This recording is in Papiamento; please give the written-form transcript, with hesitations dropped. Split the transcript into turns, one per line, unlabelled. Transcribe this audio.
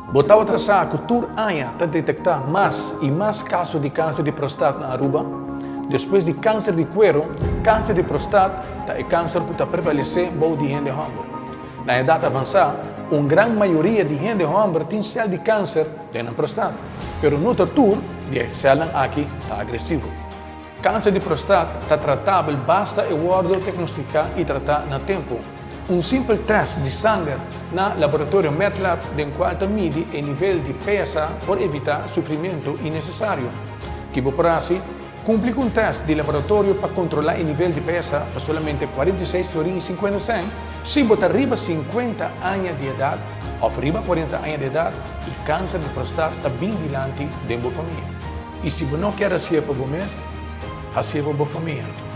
Bo tabata sa cu tur aña ta detecta mas y mas caso di cancer di prostat na Aruba? Despues di cancer di cuero, cancer di prostat ta e cancer cu ta prevalece bou di hende homber. Na edad avansa, un gran mayoria di hende homber tin cel di cancer den nan prostat, pero no ta tur di e celnan aki ta agresivo. Kanser di prostat ta tratabel basta e wòrdu diagnostiká i tratá na tempu. Un simpel tèst di sanger na laboratorio Medlab den kual ta midi e nivel di PSA por evitá sufrimentu innesesario. Ki bo por hasi? Kumpli ku un tèst di laboratorio pa kontrolá e nivel di PSA pa solamente 46 florin i 50 sènt si bo ta riba 50 aña di edat òf riba 40 aña di edat i kanser di prostat ta bin dilanti den bo famia. I si bo no kier hasié pa bo mes, hasié pa bo famia.